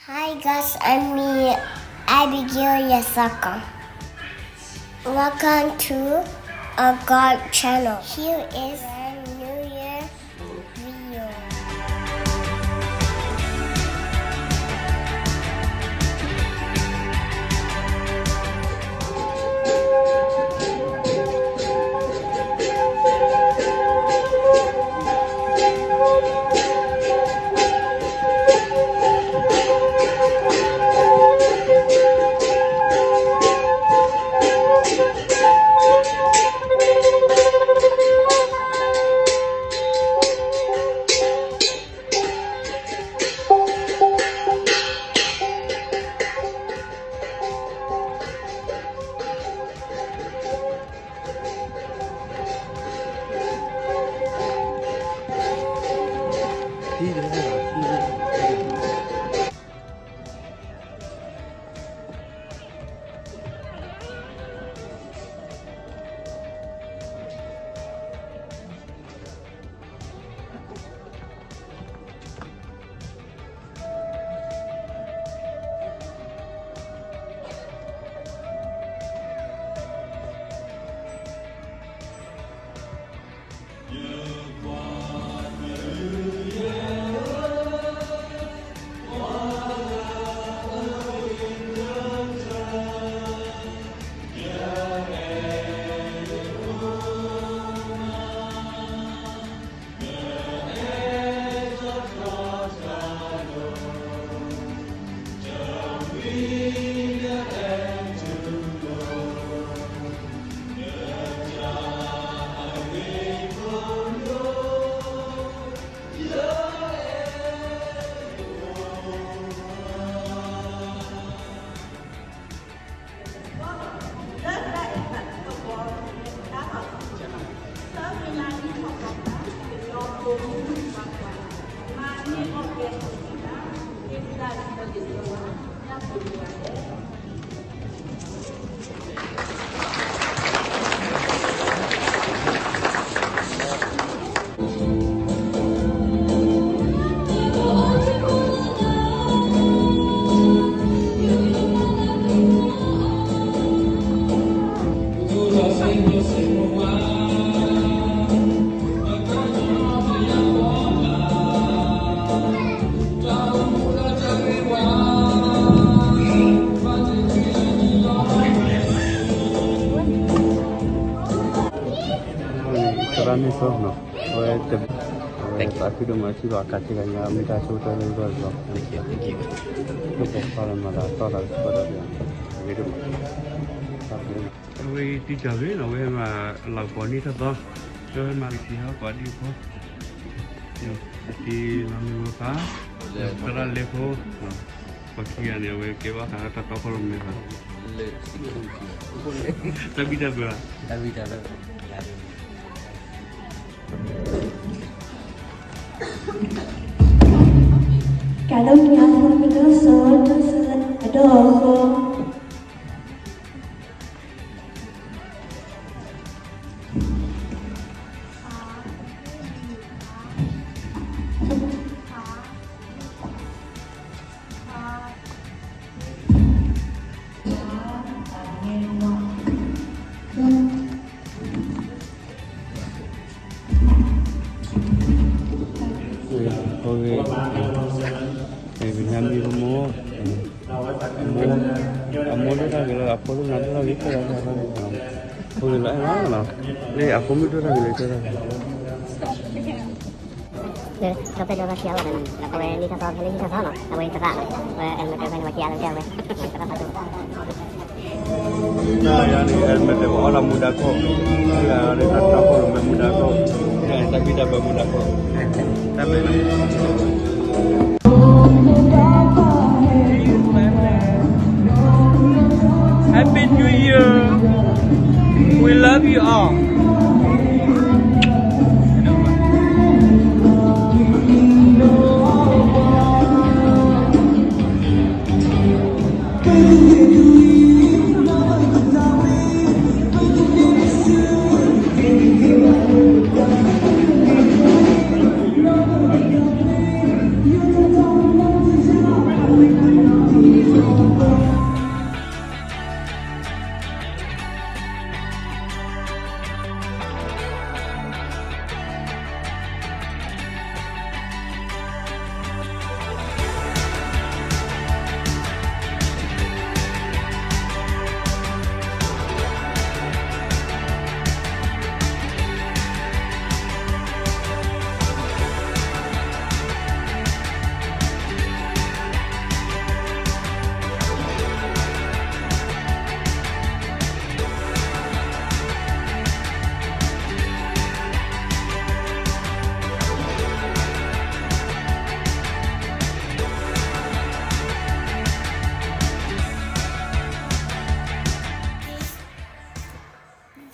Hi guys, I'm me, Abigail Yasaka. Welcome to our God channel. Here is a New Year video.သရၣ်န့ၣ်ဆိနီၤ, အဝဲ အဝဲသးခုဒိၣ်မး ထံၣ်ဘၣ်အကးဆ့ကညါ မ့ၢ်တၢ်ဆိကတၢၢ်လၢဂီၢ်လီၤ, လၢပှၤဖီလၢမၤသးတီၢ်သးကဆှီဒီး အဂ့ၤဒိၣ်မး, အဝဲတံၢ်ကၢ်ဝဲနီၤ အဝဲမၤလီၤပီၤန့ၢ်ထီၣ်သီ, ဒီးမၤက့ၤဟီၣ်ကီးဒံၣ်ဖိ, အတံၢ်လီၤမုၢ်ဝဲဖး, သရၣ်လဲဖိ, ပှၤခံဂၤန့ၣ် အဝဲကဲဘၣ်ဃးတၢ်တီခိၣ်ရိၣ်မဲဖး, တၢ်ဘံၣ်တၢ်ဘၢ, တၢ်ဘံၣ်တၢ်ဘၢ ကၢ်ဒိၣ်မံၤအဖိ မ့ၢ်ဒိၣ်စိ ဒိၣ်စိ အဒိၣ်အဃိ. အဃိ ပညါမံၤပမိၢ်, အမိၢ်ဒိၣ်တၢ်ဂ့ၤလၢအဖိဒိၣ် နၤဒိၣ်တၢ်ဂ့ၤ ကဲလီၤ, အဃိန့ၣ်လီၤအဲၣ်လီၤ, လၢအဖိမုၣ်ဒိၣ်တၢ်ဂ့ၤလၢကဲလီၤ. ဒီးဖဲဒီးဘၣ်ဆံးအီၤဒီး အဝဲန့ၢ်ထီၣ်သီ ဖဲလၢန့ၢ်ထီၣ်သီနီၤ အဝဲသရၣ်နီၤ အဝဲအဲၣ်မ့ၢ်တဲဖဲန့ၣ် ပှၤခံဂၤလၢတဲဝဲ သရၣ်ဖးဒိၣ် တၢ်ယၤန့ၣ် အဲၣ်မ့ၢ်တဲပှၤအီၣ်လီၤမူဒါခိၣ်, တၢ်တၢ်ဖီၣ်ရိၣ်မဲမူဒါခိၣ်, တၢ်ဘံၣ်တၢ်ဘၢမူဒါခိၣ်, တၢ်ဘံၣ် Happy New Year. We love you all.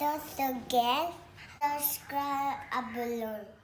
Don't forget, subscribe အဘၢၣ်လိၣ်.